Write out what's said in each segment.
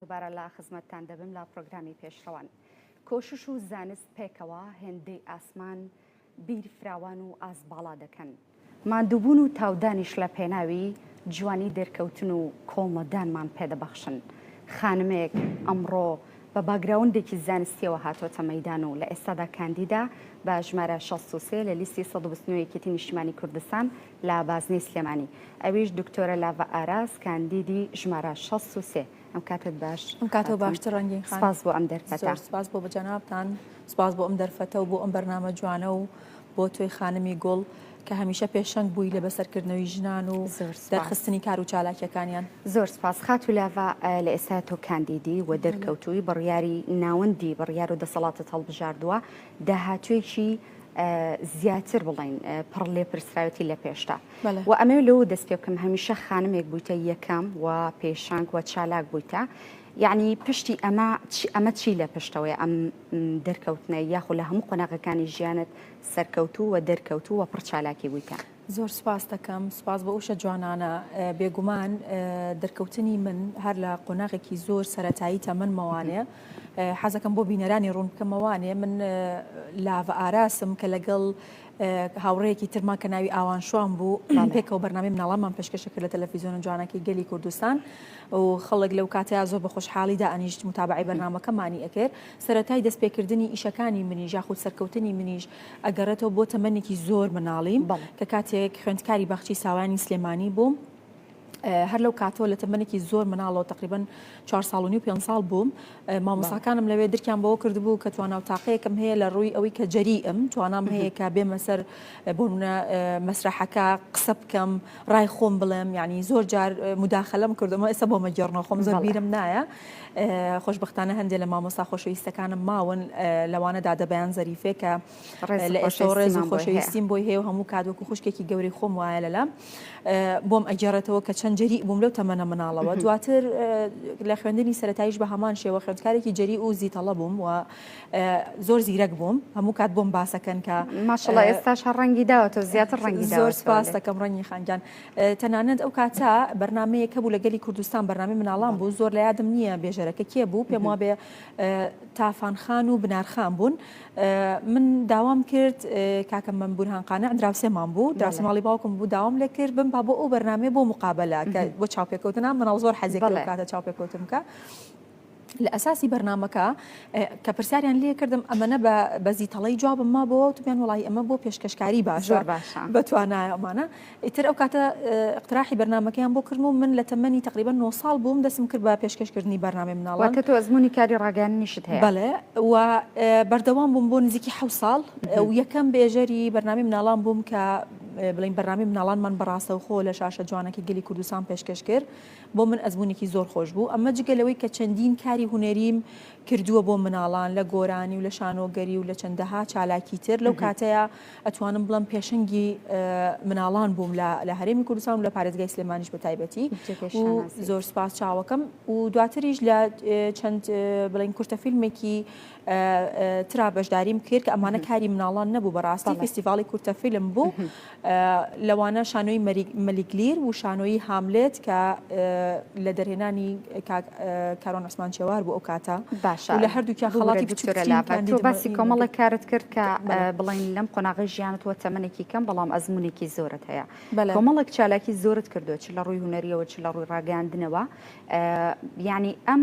دووبارە لە خزمەتتان دەبم لە پرۆگرامی پێشڕەوان. کۆشش و زانست پێکەوە هێندەی ئاسمان بیر فراوان و ئاست باڵا دەکەن. ماندووبوون و تاودانیش لە پێناوی جوانی دەرکەوتن و کۆڵنەدانمان پێدەبەخشن. خانمێک ئەمڕۆ بە باگراوندێکی زانستیەوە هاتۆتە مەیدان و لە ئێستادا کاندیدە بە ژمارە 63 لە لیستی 129 یەکێتی نیشتیمانی کوردستان لە بازنەی سلێمانی ئەویش دکتۆرە لاڤە ئاراس کاندیدی ژمارە 63 ئەم کاتت باش ئەم کاتەوە باشتر ڕەنگین خان سپاس بۆ ئەم دەرفەتە زۆر سپاس بۆ جەنابتان سپاس بۆ ئەم دەرفەتە و بۆ ئەم بەرنامە جوانە و بۆ تۆی خانمی گوڵ کە هەمیشە پێشەنگ بووی لە بەسەرکردنەوەی ژنان و دەرخستنی کار و چالاکیەکانیان. زۆر سپاس خاتوو لاڤا لە ئێستا تۆ کاندیدی و دەرکەوتووی بڕیاری ناوەندی بڕیار و دەسەڵاتت هەڵبژاردووە داهاتوویەکی زیاتر بڵین پڕ لێپرسراوێتی لە پێشتا و ئەمەوێ لەوە دەست پێ بکەم هەمیشە خانمێک بوویتە یەکەم و پێشانگ و چالاک بوویتە یعنی پشتی ئەمە ئەمە چی لە پشتەوەی ئەم دەرکەوتنە یاخو لە هەموو قۆناغەکانی ژیانت سەرکەوتوو و دەرکەوتوو و پڕ چالاکی بوویتە. زۆر سوپاست دەکەم، سوپاس بۆ ئەو شە جوانانە. بێگومان دەرکەوتنی من هەر لە قۆناغێکی زۆر سەرەتایی تەمەنمەوانێ، حەزەکەم بۆ بینەرانی ڕوون بکەمەوانێ من لاڤە ئاراسم کە لەگەڵ هاوڕێیەکی ترمان کە ناوی ئاوان شوان بوو پێکەوە بەرنامەی مناڵانمان پێشکەشە کرد لە تەلەفیزیۆنە جوانەکەی گەلی کوردستان و خەڵک لەو کاتەیا زۆر بە خۆشحاڵی دائەنیشت متابعەی بەرنامەکەمانی ئەکرد. سەرەتای دەستپێکردنی ئیشەکانی منیش یاخود سەرکەوتنی منیش ئەگەڕێتەوە بۆ تەمەنێکی زۆر مناڵیم کە کاتێک خوێندکاری باخچەی ساوایانی سلێمانی بووم هەر لەو کاتەوە لە تەمەنێکی زۆر مناڵەوە تقریبن 4 ساڵ و نیو پێ ساڵ بووم مامۆساکانم لەوێ درکیان بەوە کردبوو کە توانا و تاقەیەکم هەیە لە ڕووی ئەوەی کە جەریئم توانام هەیە کە بێمە سەر بۆ منە مەسرحەکە قسە بکەم ڕای خۆم بڵێم یعنی زۆر جار مداخلەم کردمەوە ئێستا بۆمە گێڕنەوە خۆم زۆر بیرم نایە خۆشبەختانە هەندێک لە مامۆستا خۆشەویستەکانم ماون لەوانە دادە بەیان زەریفێ کە لە ئێستا ڕێز و خۆشەویستیم بۆی هەیە و هەموو کات وەکو خوشکێکی گەورەی خۆم وایە لەلام بۆم ئەگێڕێتەوە کە چەند جەری بووم لەو تەمەنە مناڵەوە دواتر لە خوێندنی سەرەتاییش بە هەمان شێوە خوێندکارێکی جەری و زیتەڵە بووم و زۆر زیرەک بووم هەموو کات بۆم باسەکەن کە ماشەڵا ئێستاش هەر ڕەنگی داوەتەوە زیاتر ڕەنگی زۆر سپاس دەکەم ڕەنگی خانگیان تەنانەت ئەو کاتە بەرنامەیەک هەبوو لە گەلی کوردستان بەرنامەی مناڵان بوو زۆر لە یادم نییە بێژەرەکە کێ بوو پێم وابێ تافان خان و بنار خان بوون من داوام کرد کاکە مەم بورهان قانع دراوسێمان بوو دراوسێ ماڵی باوکم بوو داوام لێ کرد بم با بۆ ئەو بەرنامەیە بۆ مقابلە کە بۆ چاوپێکەوتنا مناڵ زۆر حەزێک لەو کاتە چاوپێکەوتن بکە لە ئەساسی بەرنامەکە کە پرسیاریان لێ کردم ئەمەنە بە بەزی تەڵەی جوابم مابەوە وتمیان وڵی ئەمە بۆ پێشکەشکاری باشە باشە بە توانایە ئەمانە ئیتر ئەو کاتە اقتراحی بەرنامەکەیان بۆ کردم و من لە تەمەنی تقریبا 9 ساڵ بووم دەستم کرد بە پێشکەشکردنی بەرنامەی مناڵان واتە تۆ ئەزموونی کاری ڕاگەیاندنیشت هەیە بەڵێ و بەردەوام بووم بۆ نزیکی حەو ساڵ و یەکەم بێژەری بەرنامەی مناڵان بووم کە بڵین بەرنامەی مناڵانمان بەڕاستەوخۆ لە شاشە جوانەکەی گەلی کوردستان پێشکەش کرد بۆ من ئەزموونێکی زۆر خۆش بوو، ئەمە جگە لەوەی کە چەندین کاری هونەریم کردووە بۆ مناڵان لە گۆرانی و لە شانۆگەری و لە چەندەها چالاکی تر، لەو کاتەیا ئەتوانم بڵێم پێشەنگی مناڵان بووم لە هەرێمی کوردستان و لە پارێزگای سلێمانیش بە تایبەتی و زۆر سوپاس چاوەکەم و دواتریش لە چەند بڵێن کورتە فیلمێکی ترا بەشداریم کرد کە ئەمانە کاری مناڵان نەبوو بەڕاستی فیستیڤاڵی کورتە فیلم بوو لەوانە شانۆی مەلیک لیر و شانۆیی هاملێت کە لە دەرهێنانی کاک کاروان عوسمان چێوار بوو ئەو کاتە باشە و لە هەردووکیان ببورە خەڵاتی دکتۆرە بچووکترین لاڤە تۆ کاندیدم باسی کۆمەڵێک کارت کرد کە بەڵێ. بڵێین لەم قۆناغەی ژیانت وە تەمەنێکی کەم بەڵام ئەزموونێکی زۆرت هەیە بەڵێ. کۆمەڵێک چالاکی زۆرت کردووە چ لە ڕووی هونەریەوە چ لە ڕووی ڕاگەیاندنەوە یعنی ئەم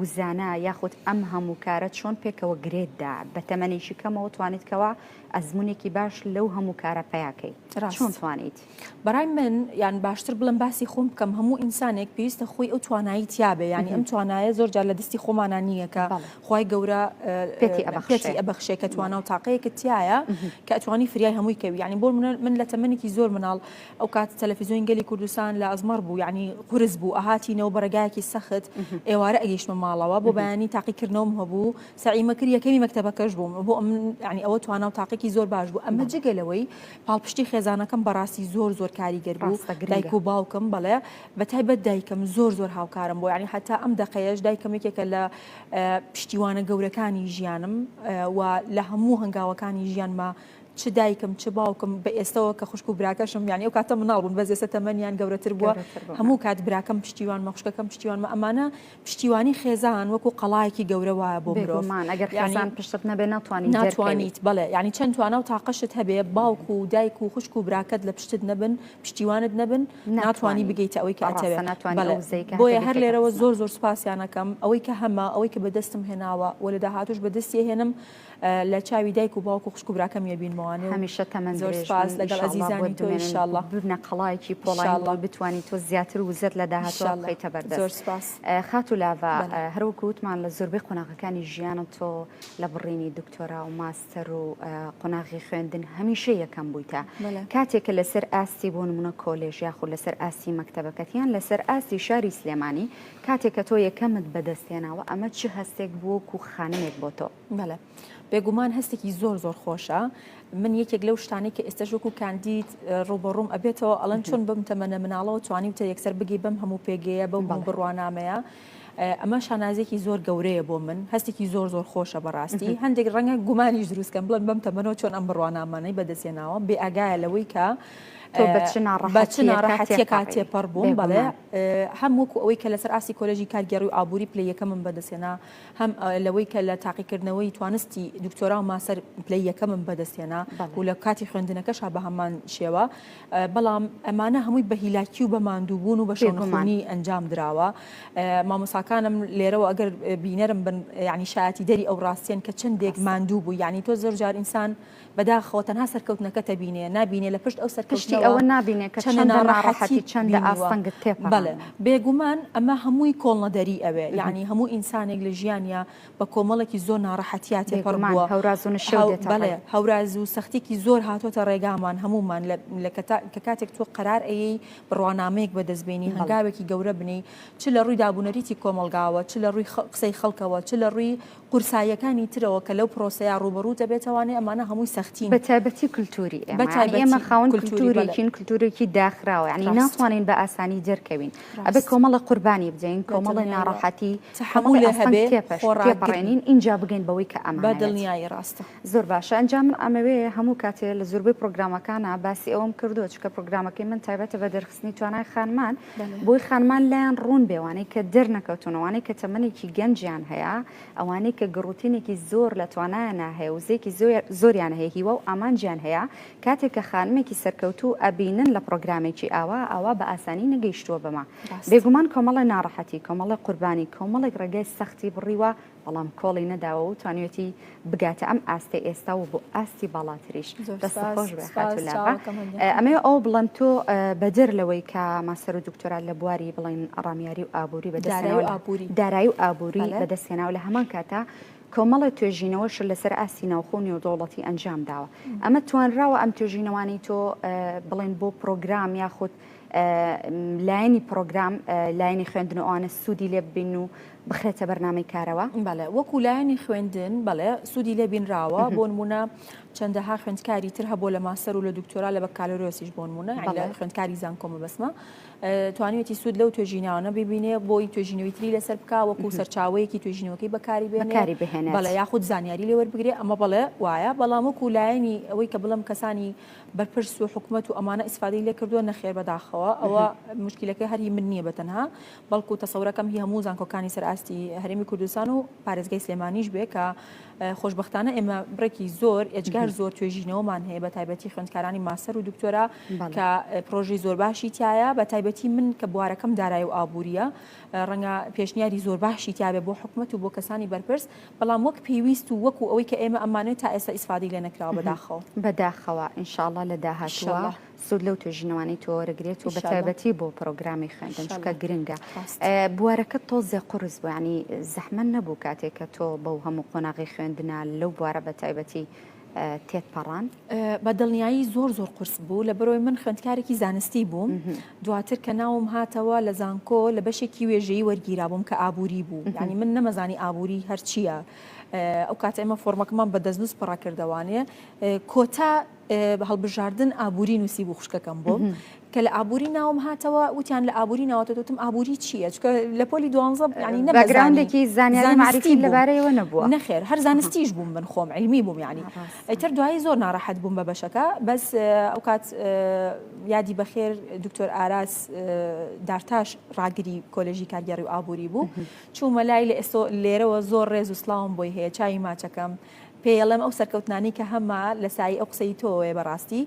وزانە یاخود ئەم هەموو کارە چۆن پێکەوە گرێت دا بە تەمەنێکی کەمەوە توانیت کەوا ئەزمونێکی باش لەو هەموو کارە پەیا کەی چۆن ڕاست. توانیت؟ بەڕای من یان باشتر بڵێم باسی خۆم بکەم هەموو ئینسانێک پێویستە خۆی ئەو توانایی تیابێ یانی ئەم توانایە زۆر جار لە دەستی خۆمانا نییە کە بەڵێ. خوای گەورە پێتی ئەبەخشێ. پێتی ئەبەخشێ کە توانا و تاقەیەکت تیایە کە ئەتوانی فریای هەمووی کەوی یانی بۆ نمونە من لە تەمەنێکی زۆر مناڵ ئەو کات تەلەفیزیۆنی گەلی کوردستان لە ئەزمەڕ بوو یانی قورس بوو ئەهاتینەوە بە ڕێگایەکی سەخت ئێوارە ئەگەیشتمە ماڵەوە بۆ بەیانی تاقیکردنەوەم هەبوو سەعیمە کرد یەکەمی مەکتەبەکەش بووم بۆ ئەمن یانی ئەوە توانا و تاقێکی زۆر باش بوو ئەمە جگە لەوەی پاڵپشتی خێزانەکەم بەڕاستی زۆر زۆر کاریگەر بوو ڕاستە گرنگە. دایک و باوکم بەڵێ بە تایبەت دایکم زۆر زۆر هاوکارم بوو یانی هەتا ئەم دەقەیەش دایکم یەکێکە لە پشتیوانە گەورەکانی ژیانم و لە هەموو هەنگاوەکانی ژیانما. چ دایکم چ باوکم بە ئێستەوە کە خوشک و براکەشم یانی ئەو کاتە مناڵ بوون بەس ئێستا تەمەنیان گەورەتر بووە هەموو کات براکەم پشتیوانمە خوشکەکەم پشتیوانمە ئەمانە پشتیوانی خێزان وەکو قەڵایەکی گەورە وایە بۆ مرۆڤ ئەگەر خێزان پشتت نەبێ ناتوانانی ناتوانیت بەڵێ یعنی چەند توانا و تاقەشت هەبێ باوک و دایک و خوشک و براکەت لە پشتت نەبن پشتیوانت نەبن ناتوانی بگەیتە ئەوەی کە ئەتەوێ بۆیە هەر لێرەوە زۆر زۆر سوپاسیانەکەم ئەوەی کە هەمە ئەوەی کە بەدەستم هێناوە و لە داهاتوش بەدەستی هێنم لە چاوی دایک و باوک و خوشک و براکەم یەبینمەوانێ و هەمیشە تەمەن زۆر درێژ سوپاس بن لەگەڵ ئیشاڵڵا بۆت ئەزیزانی تۆ بمێنن و ئیشاڵڵا ببنە قەڵایەکی پۆڵاین ئیشاڵڵا بۆی بتوانی تۆ زیاتر وزەت لە داهاتووە ئیشاڵڵا بخەیتە بەردەست. زۆر سوپاس خاتوو لاڤا بەڵێ. هەر وەکو وتمان لە زۆربەی قۆناغەکانی ژیانت تۆ لە بڕینی دکتۆرا و ماستەر و قۆناغی خوێندن هەمیشە یەکەم بوویتە بەڵێ. کاتێک کە لەسەر ئاستی بۆ نمونە کۆلێژ یاخود لەسەر ئاستی مەکتەبەکەت یان لەسەر ئاستی شاری سلێمانی کاتێک کە تۆ یەکەمت بەدەست هێناوە ئەمە چ هەستێک بوو وەکو خانمێک بۆ تۆ؟ بەڵێ بێگومان هەستێکی زۆر زۆر خۆشە من یەکێک لەو شتانەی کە ئێستش وەکو کاندید ڕوبەڕوم ئەبێتەوە ئەڵەن چۆن بم تەمەنە مناڵەوە توانیوتە یەکسەر بگەی بەم هەموو پێگەیە بەم هەموو بڕوانامەیە ئەمە شانازێکی زۆر گەورەیە بۆ من هەستێکی زۆر زۆر خۆشە بەڕاستی هەندێک ڕەنگە گومانیش دروستکەم بڵێن بەم تەمەنەوە چۆن ئەم بڕوانامانەی بەدەستێناوە بێ ئاگایە لەوەی کە بە چ ناڕەحەتیەکە تێپەڕ بووم بەڵێ هەم وەکو ئەوەی کە لەسەر ئاستی کۆلێژی کارگێڕی و ئابووری پلەی یەکەمم بەدەستهێنا هەم لەوەی کە لە تاقیکردنەوەی توانستی دکتۆرا و ماسەر پلەی یەکەمم بەدەستهێنا و لە کاتی خوێندنەکەشا بە هەمان شێوە بەڵام ئەمانە هەمووی بە هیلاکی و بە ماندووبوون و بە شەونخونی ئەنجام دراوە مامۆساکانم لێرەوە ئەگەر بینەرم بن یعنی شایەتی دەری ئەو ڕاستیەن کە چەندێک ماندوو بوو یعنی تۆ زۆر جار ئینسان بەداخەوە تەنها سەرکەوتنەکەت ئەبینێ نابینێ لە پشت ئەو پشتی سەرکەوتنەوە ئەوە نابینێ کە چەندە چەندە ناڕەحەتی ناڕەحەتی چەندە بینیوە ئاستەنگت بەڵێ تێپەڕاندوە. بێگومان ئەمە هەمووی کۆڵنەدەری ئەوێ یەعنی هەموو ئینسانێک لە ژیانیا بە کۆمەڵێکی زۆر ناڕەحەتیا تێپەڕ بێگومان بووە هەوراز و نشێو هەو دێتە بەڵێ ڕێ. هەوراز و سەختیەکی زۆر هاتۆتە ڕێگامان هەموومان لە لە کە تا کە کاتێک تۆ قەرار ئەیەی بڕوانامەیەک بەدەست بێنی بەڵێ. هەنگاوێکی گەورە بنێی چ لە ڕووی دابونەریتی کۆمەڵگاوە چ لە ڕووی خە قسەی خەڵکەوە چ لە ڕووی قورساییەکانی ترەوە کە لەو پرۆسەیە ڕووبەڕوو دەبێتەوانێ ئەمانە هەمووی سەختین. بە تایبەتی کلتوری بە ئێمە یانی ئێمە تایبەتی خاوەن کلتوری بەڵێ. کلتورێکین کلتورێکی داخراوە یانی ڕاست. ناتوانین بە ئاسانی دەرکەوین ئەبێ ڕاست. کۆمەڵە قوربانی بدەین بە کۆمەڵێ دڵنیاییەوە ناڕەحەتی کۆمەڵێ تەحەمولێ ئاستەنگ هەبێ تێپەش خۆڕاگربی. تێپەڕێنین ئینجا بگەین بەوەی کە بە ئەمانەوێت. دڵنیایی ڕاستە. زۆر باشە ئەنجا من ئەمەوێ هەموو کاتێ لە زۆربەی پرۆگرامەکانا باسی ئەوەم کردووە چونکە پرۆگرامەکەی من تایبەتە بە دەرخستنی توانای خانمان بۆی خانمان لایان ڕوون بێ وانەی کە دەرنەکەوتوون ئەوانەی کە تەمەنێکی گەنجیان هەیە ئەوانەی کە گڕوتینێکی زۆر لە توانایانا هەیە وزەیەکی زۆریان هەیە هیوا و ئامانجیان هەیە کاتێک کە خانمێکی سەرکەوتوو ئەبینن لە پڕۆگرامێکی ئاوا ئاوا بە ئاسانی نەگەیشتووە بەمە بێگومان کۆمەڵێ ناڕەحەتی کۆمەڵێ قوربانی کۆمەڵێک ڕێگای سەختی بڕیوە بەڵام کۆڵی نەداوە و توانیوێتی بگاتە ئەم ئاستەی ئێستا و بۆ ئاستی باڵاتریش. دەستت خۆش بێ خاتوو لاڤا. ئەمەوێ ئەوە بڵێم تۆ بەدەر لەوەی کە ماستەر و دکتۆرات لە بواری بڵێن ڕامیاری و ئابووری بەدەستهێناوە دارایی و ئابووری بەدەستهێناوە لە هەمان کاتا کۆمەڵێ توێژینەوەشت لەسەر ئاستی ناوخۆ و نێودەوڵەتی ئەنجام داوە. ئەمە توانراوە ئەم توێژینەوانەی تۆ بڵێن بۆ پرۆگرام یاخود لایەنی پرۆگرام لایەنی خوێندن و ئەوانە سوودی لێ ببین و بخرێتە بەرنامەی کارەوە؟ بەڵێ وەکو لایەنی خوێندن بەڵێ سوودی لێ بینراوە بۆ نمونە چەندەها خوێندکاری تر هەبووە لە ماستەر و لە دکتۆرا لە بەکالۆریۆسیش بۆ نمونە لە خوێندکاری زانکۆ مەبەستمە توانیوێتی سوود لەو توێژینەوانە ببینێ بۆی توێژینەوەی تری لەسەر بکا وەکو سەرچاوەیەکی توێژینەوەکەی بەکاری بێنێ بەڵێ یاخود زانیاری لێ وەربگرێ ئەمە بەڵێ وایە بەڵام وەکو لایەنی ئەوەی کە بڵێم کەسانی بەرپرس و حکومەت و ئەمانە ئیسفادەی لێ کردووە نەخێر بەداخەوە ئەوە مشکلەکەی هەر هی من نییە بە تەنها بەڵکو تەسەورەکەم هی هەموو زانکۆکانی سەر ئاستی هەرێمی کوردستان و پارێزگای سلێمانیش بێ کە خۆشبەختانە ئێمە بڕێکی زۆر ئێجگار زۆر توێژینەوەمان هەیە بە تایبەتی خوێندکارانی ماستەر و دکتۆرا کە پرۆژەی زۆر باشی تایە بە تایبەتی من کە بوارەکەم دارایی و ئابووریە ڕەنگە پێشنیاری زۆر باشی تیاێ بۆ حکومەت و بۆ کەسانی بەرپرس بەڵام وەک پێویست و وەکو ئەوەی کە ئێمە ئەمانەوێت تا ئێستا ئیسفادەی لێ نەکراوە بەداخەوە. بەداخەوە، ان شاء اللە لە داهاتووە سوود لەو توێژینەوانەی تۆ وەرەگرێت و بەتایبەتی بۆ پرۆگرامی خوێندن چونکە گرنگە. بوارەکەت تۆزێ قورس بوو یانی زەحمەت نەبوو کاتێک کە تۆ بەو هەموو قۆناغی خوێندنە لەو بوارە بەتایبەتی تێت پەڕان؟ بە دڵنیایی زۆر زۆر قورس بوو لەبەرئەوەی من خوێندکارێکی زانستی بووم دواتر کە ناوم هاتەوە لە زانکۆ لە بەشێکی وێژەیی وەرگیرابووم کە ئابووری بوو یانی من نەمەزانی ئابووری هەر چییە ئەو کاتە ئێمە فۆرمەکەمان بە دەستنووس پڕەکردەوانێ کۆتا هەڵبژاردن ئابووری نووسی بوو خوشکەکەم بۆم. کە لە ئابووری ناوم هاتەوە وتیان لە ئابووری ناوەتە وتم ئابووری چییە چونکە لە پۆلی دوانزە یعنی نەمەزانی background ێکی زانیاری مەعریفی زانستی بووم لەبارەیەوە نەبووە. نەخێر هەر زانستیش بووم من خۆم عیلمی بووم یعنی ڕاستە. ئیتر دوایی زۆر ناڕەحەت بووم بە بەشەکە بەس ئەوکات یادی بەخێر دکتۆر ئاراس دارتاش ڕاگری کۆلێژی کارگێڕی و ئابووری بوو چوومە لای لە ئێستۆ لێرەوە زۆر ڕێز و سڵاوم بۆی هەیە چاوی ماچەکەم پێیەڵێم ئەو سەرکەوتنانەی کە هەمە لە سایەی ئەو قسەی تۆوەیە بەڕاستی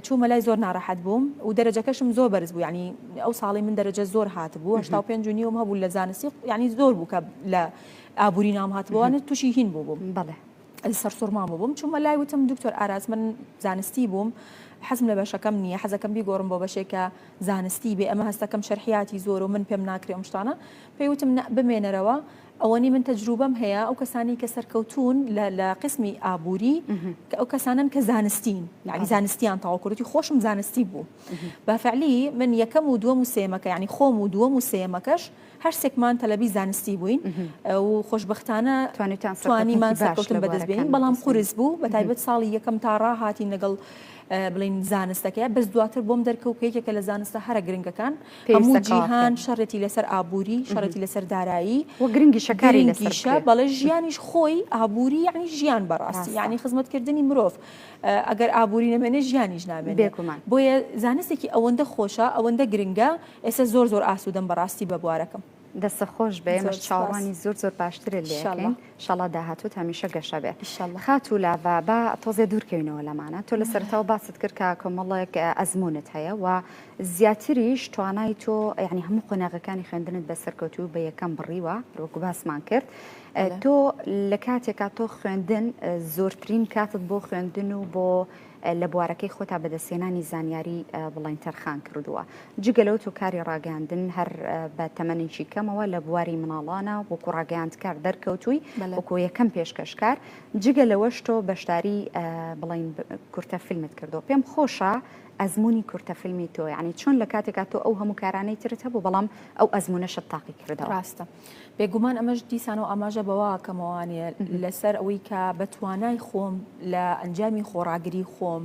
چوومە لای زۆر ناڕەحەت بووم و دەرەجەکەشم زۆر بەرز بوو یعنی ئەو ساڵی من دەرەجە زۆر هاتبوو 85 و نیوم هەبوو لە زانستی یعنی زۆر بوو کە لە ئابووری نام هاتبووانە تووشی هین بوو بووم بەڵێ سەرسوڕمان بووم چوومە لای وتم دکتۆر ئاراس من زانستی بووم حەزم لە بەشەکەم نییە حەزەکەم بیگۆڕم بۆ بەشێکە زانستی بێ ئەمە هەستەکەم شەرحیاتی زۆر و من پێم ناکرێ ئەم شتانە پێی وتم نە بمێنەرەوە ئەوەنی من تەجروبەم هەیە ئەو کەسانەی کە سەرکەوتوون لە لە قسمی ئابووری کە ئەو کەسانەن کە زانستین یعنی زانستیان تەواو کردوتی خۆشم زانستی بوو بە فعلی من یەکەم و دووەم و سێیەمەکە یعنی خۆم و دووەم و سێیەمەکەش هەر سێکمان تەلەبی زانستی بووین و خۆشبەختانە توانیتان توانیمان سەرکەوتنێکی باش سەرکەوتن لە بەدەست بێنین بوارەکان بەڵام بەدەست بێنن. قورس بوو بە تایبەت ساڵی یەکەم تا ڕاهاتین لەگەڵ بڵێین زانستەکەیە بەس دواتر بۆم دەرکەوت کە یەکێکە لە زانستە هەرە گرنگەکان هەموو پێویستە کەوا جیهان فێر شەڕێتی لەسەر ئابووری شەڕێتی لەسەر دارایی و گرنگیشە کاری لەسەر گرنگیشە بکرێ. بەڵێ ژیانیش خۆی ئابووری یعنی ژیان بەڕاستی ڕاستە. یعنی خزمەتکردنی مرۆڤ ئەگەر ئابووری نەمێنێ ژیانیش نامێنێ بێگومان. بۆیە زانستێکی ئەوەندە خۆشە ئەوەندە گرنگە ئێستا زۆر زۆر ئاسوودەم بەڕاستی بە بوارەکەم. دەستت خۆش بێ ئێمەش زۆر سپاس. چاوەڕوانی زۆر زۆر باشترت لێ ئیشەڵا. ئەکەین ئیشەڵا داهاتووت هەمیشە گەشە بێ. ئیشەڵا. خاتوو لاڤا با تۆزێ دوور کەوینەوە لەمانە تۆ لە سەرەتاوە باست کرد کە کۆمەڵێک ئەزموونت هەیە و زیاتریش توانای تۆ یعنی هەموو قۆناغەکانی خوێندنت بە سەرکەوتوو بە یەکەم بڕیوە وەکو باسمان کرد بەڵێ. تۆ لە کاتێکا تۆ خوێندن زۆرترین کاتت بۆ خوێندن و بۆ لە بوارەکەی خۆتا بەدەستهێنانی زانیاری بڵێن تەرخان کردووە. جگە لەو تۆ کاری ڕاگەیاندن هەر بە تەمەنێکی کەمەوە لە بواری مناڵانە وەکو ڕاگەیاندکار دەرکەوتووی وەکو یەکەم پێشکەشکار جگە لەوەش تۆ بەشداری بڵێن کورتە فیلمت کردووە پێم خۆشە ئەزمموی کورتە فیلمی تۆ یعنی چۆن لە کاتێکا تۆ ئەو هەموو کارانەی ترت هەبوو بەڵام ئەو ئەزمونەشت تاقی کردەوە ڕاستە بێگومان ئەمەش دیسانەوە ئاماژە بەوە کەمەوانێ لەسەر ئەوەی کە بە توانای خۆم لە ئەنجامی خۆڕاگری خۆم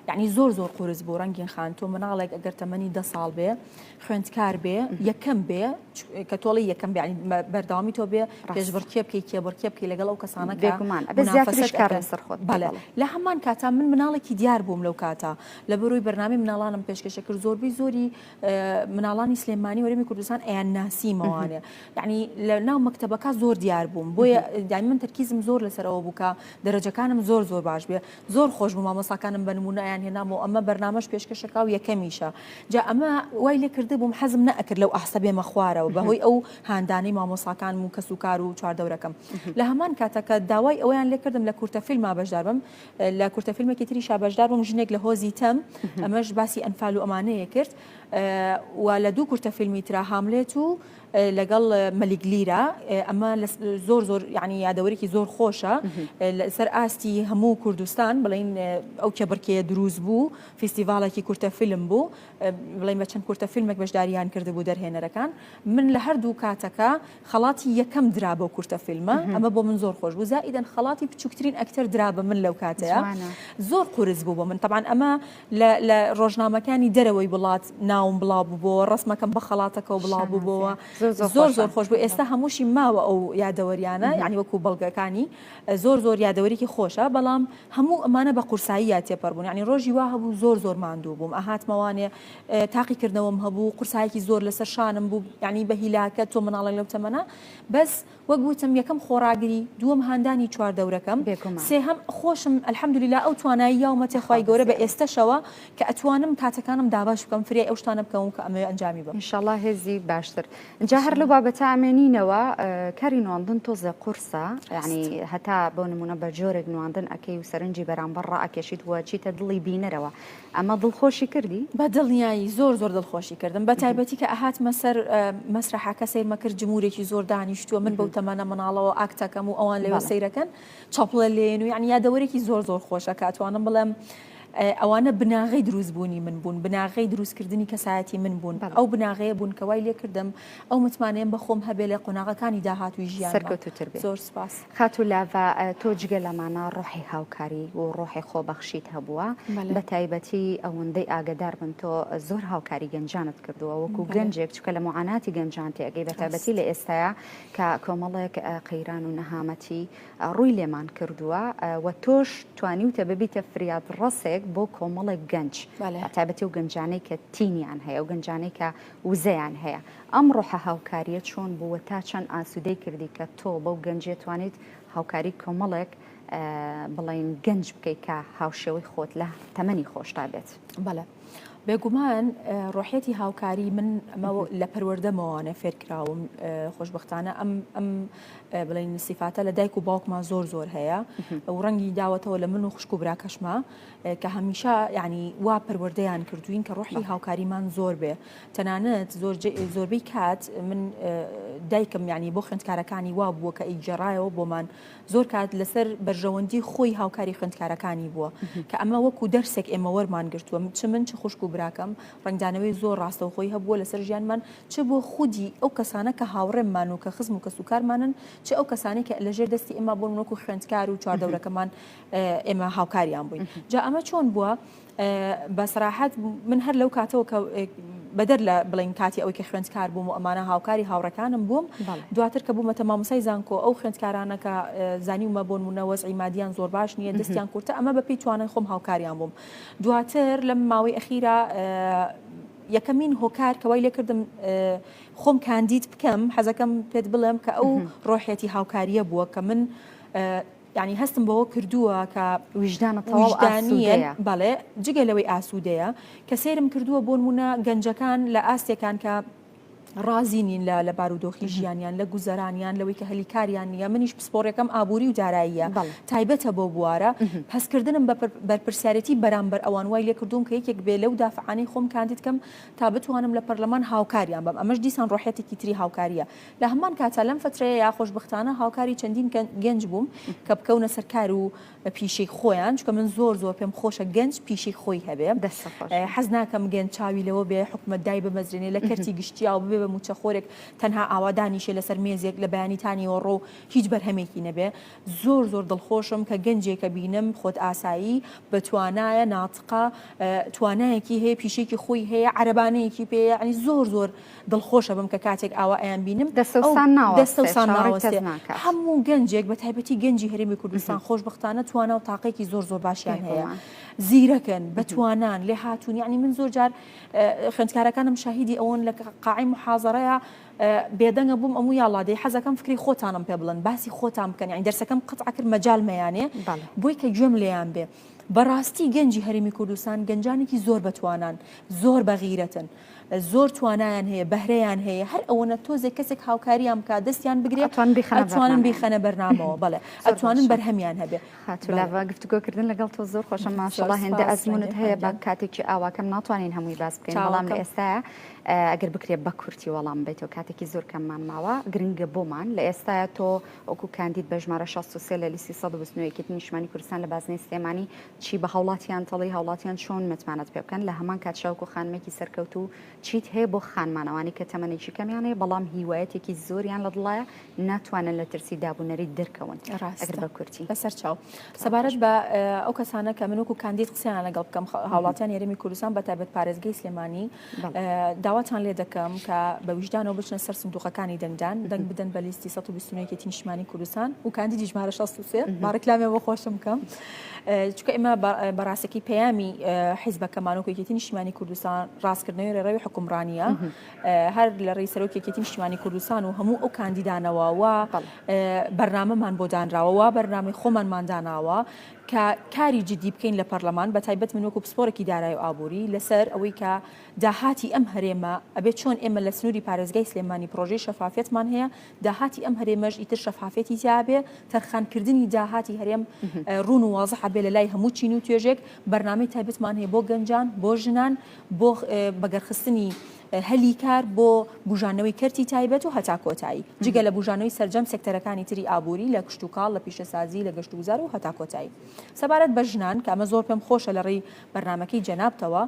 یعنی زۆر زۆر قورس بوو ڕەنگین خان تۆ مناڵێک ئەگەر تەمەنی دە ساڵ بێ خوێندکار بێ یەکەم بێ کە تۆڵی یەکەم بێ بەردەوامی تۆ بێ پێشبڕکێ بکەی کێبڕکێ بکەی لەگەڵ ئەو کەسانە بێگومان ئەبێ زیاتریش کار لەسەر خۆت بەڵێ لە هەمان کاتا من مناڵێکی دیار بووم لەو کاتە لە بەرۆی بەرنامەی مناڵانم پێشکەشە کرد زۆربەی زۆری مناڵانی سلێمانی هەرێمی کوردستان ئەیان ناسیمەوانێ یعنی لە ناو مەکتەبەکە زۆر دیار بووم بۆیە یعنی من تەرکیزم زۆر لەسەر ئەوە بوو کە دەرەجەکانم زۆر زۆر باش بێ زۆر خۆش بوو مامۆساکانم بە نمونە ئەیان هێنام و ئەمە بەرنامەش پێشکەشەکا و یەکەمیشە جا ئەمە وای لێ کردبووم حەزم نەئەکرد لەو ئاستە بێمە خوارەوە بەهۆی ئەو هاندانەی مامۆساکانم و کەسوکار و چواردەورەکەم لە هەمان کاتە کە داوای ئەوەیان لێ کردم لە کورتە فیلما بەشدار بم لە کورتە فیلمێکی تریشا بەشدار بووم ژنێک لە هۆزی تەم ئەمەش باسی ئەنفال و ئەمانەیە کرد و لە دوو کورتە فیلمی ترا هاملێت و لەگەڵ مەلیک لیرا ئەمە زۆر زۆر یعنی یادەوەرێکی زۆر خۆشە لەسەر ئاستی هەموو کوردستان بڵین ئەو کێبڕکێیە دروست بوو فیستیڤاڵێکی کورتە فیلم بوو بڵین بە چەند کورتە فیلمێک بەشداریان کردبوو دەرهێنەرەکان من لە هەردوو کاتەکە خەڵاتی یەکەم درا بەو کورتە فیلمە ئەمە بۆ من زۆر خۆش بوو زائیدەن خەڵاتی بچووکترین ئەکتەر درا بە من لەو کاتەیە زۆر قورس بوو بۆ من تەبعەن ئەمە لە لە ڕۆژنامەکانی دەرەوەی وڵات ناوم بڵاو بووبۆوە ڕەسمەکەم بە خەڵاتەکەوە بڵاو بووبۆوە زۆر زۆر خۆش بوو ئێستا هەمووشی ماوە ئەو یادەوەریانە یعنی وەکو بەڵگەکانی زۆر زۆر یادەوەریکی خۆشە بەڵام هەموو ئەمانە بە قورساییە تێپەڕ بوون یعنی ڕۆژی وا هەبوو زۆر زۆر ماندوو بووم ئەهاتمەوانێ تاقیکردنەوەم هەبوو قورسایەکی زۆر لەسەر شانم بوو یعنی بە هیلاکە تۆ مناڵێک لەو تەمەنە بەس وەک وتم یەکەم خۆڕاگری دووەم هاندانی چواردەورەکەم بێگومان. سێهەم خۆشم الحمدللە ئەو توانایی یاومەتێ خوا خوای گەورە بە بەزیاد. ئێستەشەوە کە ئەتوانم کاتەکانم دابەش بکەم فریای ئەو شتانە بکەوم کە ئەمەوێ ئەنجامی بەم. ان شاءاللە هێزی باشتر. جا هەر لەو ان شاءاللە. بابەتە ئەمێنینەوە کاری نواندن تۆزێ قورسە یانی ڕاستە. هەتا بۆ نمونە بە جۆرێک نواندن ئەکەی و سەرنجی بەرامبەر ڕائەکێشیت و ئەچیتە دڵی بینەرەوە ئەمە دڵخۆشی کردی؟ بە دڵنیایی زۆر زۆر دڵخۆشی کردم بە تایبەتی کە ئەهاتمە سەر مەسرەحەکە سەیرمە کرد جمورێکی زۆر دانیشتووە من بەو تەمەنە مناڵەوە ئاکتەکەم و ئەوان لەوێ سەیرەکەن چەپڵە لێن و یعنی یادەوەرێکی زۆر زۆر خۆشە کە ئەتوانم بڵێم. ئەوانە بناغەی دروستبوونی من بوون، بناغەی دروستکردنی کەسایەتی من بوون، ئەو بناغەیە بوون کە وای لێکردم ئەو متمانەیەم بە خۆم هەبێ لە قۆناغەکانی داهاتووی ژیانما. سەرکەوتووتر بێ. زۆر سوپاس. خاتوو لاڤا تۆ جگە لەمانە ڕۆحی هاوکاری و ڕۆحی خۆبەخشیت هەبووە، بە تایبەتی ئەوەندەی ئاگەدار بم تۆ زۆر هاوکاری گەنجانت کردووە وەکو گەنجێک چونکە لە موعاناتی گەنجان تێئەگەی بە تایبەتی لە ئێستایا کە کۆمەڵێک قەیران و نەهامەتی ڕووی لێمان کردووە و تۆش توانیوتە ببیتە فریادڕەسێک بۆ کۆمەڵێک گەنج بە تایبەتی ئەو گەنجانەی کە تینیان هەیە و گەنجانەی کە وزەیان هەیە. ئەم ڕۆحە هاوکارییە چۆن بوو و تا چەند ئاسوودەی کردی کە تۆ بەو گەنجییە توانیت هاوکاری کۆمەڵێک بڵێین گەنج بکەی کە هاوشێوەی خۆت لە تەمەنی خۆشتا بێت؟ بەڵێ. بێگومان ڕۆحیەتی هاوکاری من ئەمە لە پەروەردەمەوانە فێرکراوم خۆشبەختانە ئەم ئەم بڵێن سیفاتە لە دایک و باوکمان زۆر زۆر هەیە و ڕەنگی داوەتەوە لە من و خوشک و براکەشما کە هەمیشە یعنی وا پەروەردەیان کردوین کە ڕۆحی هاوکاریمان زۆر بێ تەنانەت زۆر زۆربەی کات من دایکم یعنی بۆ خوێندکارەکانی وا بووە کە ئیجێڕایەوە بۆمان زۆر کات لەسەر بەرژەوەندی خۆی هاوکاری خوێندکارەکانی بووە کە ئەمە وەکو دەرسێک ئێمە وەرمان گرتووە چ من چ خوشک و براکەم ڕەنگدانەوەی زۆر ڕاستەوخۆی هەبووە لەسەر ژیانمان چ بۆ خودی ئەو کەسانە کە هاوڕێممان و کە خزم و کەسوکارمانن چ ئەو کەسانەی کە لەژێر دەستی ئێمە بوون وەکو خوێندکار و چواردەورەکەمان ئێمە هاوکاریان بووین جا ئەمە چۆن بووە بە سەراحەت من هەر لەو کاتەوە کە بەدەر لە بڵین کاتی ئەوەی کە خوێندکار بووم و ئەمانە هاوکاری هاوڕەکانم بووم دواتر کە بوومەتە مامۆسای زانکۆ ئەو خوێندکارانە کە زانیومە بۆ نمونە وەزعی مادیان زۆر باش نییە دەستیان کورتە ئەمە بەپێی توانای خۆم هاوکاریان بووم دواتر لەم ماوەی ئەخیرا یەکەمین هۆکار کە وای لێکردم خۆم کاندید بکەم حەزەکەم پێت بڵێم کە ئەو ڕۆحیەتی هاوکاریە بووە کە من یانی هەستم بەوە کردووە کە ویژدانە تەواو ویژدانییە بەڵێ جگە لەوەی ئاسوودەیە کە سەیرم کردووە بۆ نموونە گەنجەکان لە ئاستێکان کە ڕازی نین لە لە بارودۆخی ژیانیان لە گوزەرانیان لەوەی کە هەلی کاریان نییە منیش پسپۆڕەکەم ئابووری و داراییە تایبەتە بۆ بوارە هەستکردنم بە بەرپرسیارێتی بەرامبەر ئەوان وای لێکردووم کە یەکێک بێ لەو دافعانەی خۆم کاندید کەم تا بتوانم لە پەرلەمان هاوکاریان بم ئەمەش دیسان ڕۆحیەتێکی تری هاوکارییە لە هەمان کاتا لەم فەترەیەیا خۆشبەختانە هاوکاری چەندین گەنج بووم کە بکەونە سەر کار و پیشەی خۆیان چونکە من زۆر زۆر پێم خۆشە گەنج پیشەی خۆی هەبێ حەز ناکەم گەنج چاوی لەوە بێ حکومەت دای بمەزرێنێ لە کەرتی گشتیا و ببێ بە موچەخۆرێک تەنها ئاوا دانیشێ لەسەر مێزێک لە بەیانی تا نیوەڕۆ و هیچ بەرهەمێکی نەبێ زۆر زۆر دڵخۆشم کە گەنجێکە بینم خۆت ئاسایی بە توانایە ناتقە توانایەکی هەیە پیشێکی خۆی هەیە عەرەبانەیەکی پێیە یعنی زۆر زۆر دڵخۆشە بم کە کاتێک ئاوا ئەیان بینم دەستەوسان ناوەستێ دەستەوسان چاوەڕێی کەس ناوەستێ ناکات. هەموو گەنجێک بە تایبەتی گەنجی هەرێمی کوردستان خۆشبەختانە توانا و تاقێکی زۆر زۆر باشیان هەیە بێگومان. زیرەکن بەتوانان لێهاتوون یعنی من زۆر جار خوێندکارەکانم شاهیدی ئەوەن لە قاعەی محازەرەیا بێدەنگە بووم ئەموو یاڵا دەی حەزەکەم فکری خۆتانم پێ بڵێن باسی خۆتان بکەن یعنی دەرسەکەم قەتع کرد مەجال مەیانێ بەڵێ. بۆی کە گوێم لێیان بێ بەڕاستی گەنجی هەرێمی کوردستان گەنجانێکی زۆر بەتوانان زۆر بەغیرەتن زۆر توانایان هەیە بەهرەیان هەیە هەر ئەوەنە تۆزێک کەسێک هاوکاریان بکات دەستیان بگرێ ئەتوانن بیخەنە ئەتوانن بیخەنە بەرنامەوە بەڵێ ئەتوانن بەرهەمیان هەبێ خاتوو لاڤا گفتوگۆکردن لەگەڵ تۆ زۆر خۆشە ماشەڵا هێندە ئەزمونت هەیە بە کاتێکی ئاواکەم ناتوانین هەمووی باس بکەین بەڵام لە ئێستایا ئەگەر بکرێت بە کورتی وەڵام بیتەوە کاتێکی زۆر کەممان ماوە گرنگە بۆمان لە ئێستایا تۆ وەکو کاندید بە ژمارە 63 لە لیستی 129 یەکێتی نیشتمانی کوردستان لە بازنەی سلێمانی چی بە هاوڵاتیان دەڵێی هاوڵاتیان چۆن متمانەت پێ بکەن لە هەمان کاتشا وەکو خانمێکی سەرکەوتوو چیت هەیە بۆ خانمان ئەوانەی کە تەمەنێکی کەمیان هەیە بەڵام هیوایەتێکی زۆریان لە دڵایە ناتوانن لە ترسی دابونەریت دەرکەون ئەگەر ڕاستە بە کورتی. بەسەر چاو. سەبارەت بە ئەو کەسانە کە من وەکو کاندید قسەیان لەگەڵ بکەم هاوڵاتیانی هەرێمی کوردستان بە تایبەت پارێزگەی سلێمانی داواتان لێ دەکەم کە بە ویژدانەوە بچنە سەر سندوقەکانی دەنگدان دەنگ بدەن بە لیستی 129 یەکێتی نیشتمانی کوردستان و کاندیدی ژمارە 63 با ڕیکلامێ بۆ خۆشم بکەم چونکە ئێمە بە ڕاستەکی پەیامی حیزبەکەمان وەکو یەکێتی نیشتیمانی کوردستان ڕاستکردنەوەی ڕێڕەوی حوکمڕانییە هەر لە ڕێی سەرۆکی یەکێتی نیشتیمانی کوردستان و هەموو ئەو کاندیدانەوە وا بەرنامەمان بۆ دانراوە وا بەرنامەی خۆمانمان داناوە کە کاری جدی بکەین لە پەرلەمان بە تایبەت من وەکو پسپۆرێکی دارایی و ئابووری لەسەر ئەوەی کە داهاتی ئەم هەرێمە ئەبێ چۆن ئێمە لە سنووری پارێزگای سلێمانی پرۆژەی شەفافیەتمان هەیە داهاتی ئەم هەرێمەش ئیتر شەفافیەتی تیا بێ، تەرخانکردنی داهاتی هەرێم ڕوون و وازحە بێ لە لای هەموو چین و توێژێک، بەرنامەی تایبەتمان هەیە بۆ گەنجان، بۆ ژنان، بۆ بەگەرخستنی. هەلی کار بۆ بوژانەوەی کەرتی تایبەت و هەتا کۆتایی، جگە لە بوژانەوەی سەرجەم سێکتەرەکانی تری ئابووری لە کشتوکاڵ، لە پیشەسازی، لە گەشتوگوزار و هەتا کۆتایی. سەبارەت بە ژنان، کە ئەمە زۆر پێم خۆشە لە ڕێی بەرنامەکەی جەنابتەوە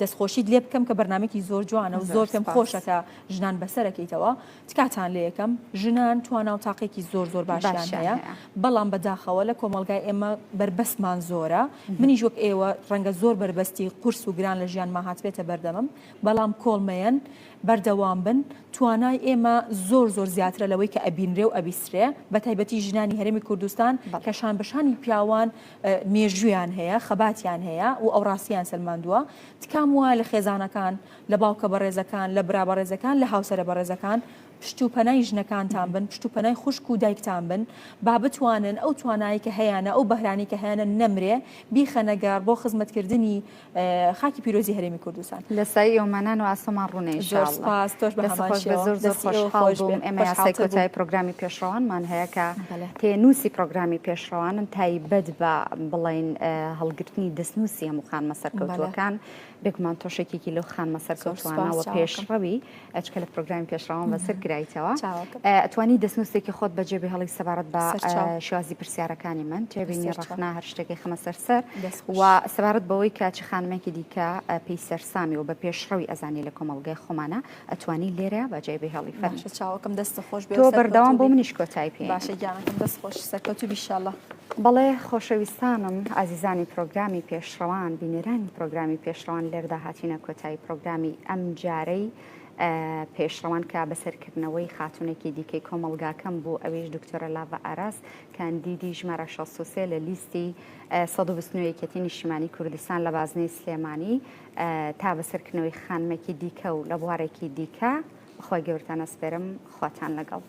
دەستخۆشیت لێ بکەم کە بەرنامەیەکی زۆر جوانە و زۆر پێم خۆشە کە ژنان بەسەرەکەیتەوە، تکاتان لێ یەکەم، ژنان توانا و تاقێکی زۆر زۆر باشیان هەیە، بەڵام بەداخەوە لە کۆمەڵگای ئێمە بەربەستمان زۆرە، منیش وەک ئێوە ڕەنگە زۆر بەربەستی قورس و گران لە ژیانما هاتبێتە بەردەمم، بەڵام کۆڵ مەیەن، بەردەوام بن، توانای ئێمە زۆر زۆر زیاترە لەوەی کە ئەبینرێ و ئەبیسترێ، بەتایبەتی ژنانی هەرێمی کوردستان کە شان بە شانی پیاوان مێژوویان هەیە، خەباتیان هەیە و ئەو ڕاستییان سەلماندووە. تکام وایە لە خێزانەکان، لە باوکە بەڕێزەکان، لە برا بەڕێزەکان، لە هاوسەرە بەڕێزەکان، پشت و پەنای ژنەکانتان بن، پشت و پەنای خوشک و دایکتان بن، با بتوانن ئەو توانایەی کە هەیانە، ئەو بەهرانەی کە هەیانە نەمرێ، بیخەنە گەڕ بۆ خزمەتکردنی خاکی پیرۆزی هەرێمی کوردستان. لە سایەی ئێوەمانان و ئاسۆمان ڕوونە ان شاء زۆر اللە. سوپاس، تۆش بە دەست هەمان خۆش بێت شێوە. زۆر زۆر دەستی ئێوە خۆشحاڵ خۆش بێ. بووم. ئێمە یاسای خۆشحاڵتر بووم. کۆتایی پرۆگرامی پێشڕەوانمان هەیە کە بەلێ. تێنووسی پرۆگرامی پێشڕەوانن تایبەت بە بڵێین هەڵگرتنی دەستنووسی هەموو خانمە بەلێ. سەرکەوتووەکان. بێگومان تۆش یەکێکی لەو خانمە زۆر سەرکەوتووانە سوپاس و چاوەکەم. پێشڕەوی ئەچکە لە پرۆگرامی پێشڕەوان بەسەر کرایتەوە. چاوەکەم. ئەتوانی دەستنووسێکی خۆت بەجێ بهێڵی سەبارەت بە سەرچاو. شێوازی پرسیارەکانی من، تێبینی، سەرچاو. ڕەخنە، هەر شتێکی خەمە سەر سەر دەست و خۆش. سەبارەت بەوەی کە چ خانمێکی دیکە پێی سەرسامی و بە پێشڕەوی ئەزانی لە کۆمەڵگای خۆمانە ئەتوانی لێرە بەجێ بهێڵی. فەرموو. باشە چاوەکەم دەستت خۆش بێ تۆ و بەردەوام سەرکەوتوو بۆ بی. منیش کۆتایی پێ باشە گیانەکەم دەست خۆش سەرکەوتوو بی ئیشاڵڵا. بەڵێ خۆشەویستانم ئازیزانی پرۆگرامی پێشڕەوان بینەرانی پرۆگرامی پێشڕەوان لێردا هاتینە کۆتایی پرۆگرامی ئەم جارەی پێشڕەوان کە بەسەرکردنەوەی خاتونێکی دیکەی کۆمەڵگاکەم بوو ئەویش دکتۆرە لاڤە ئاراس کاندیدی ژمارە 63 لە لیستی 129 یەکێتی نیشتیمانی کوردستان لە بازنەی سلێمانی تا بەسەرکردنەوەی خانمێکی دیکە و لە بوارێکی دیکە بەخوای گەورەتان ئەسپێرم خواتان لەگەڵ.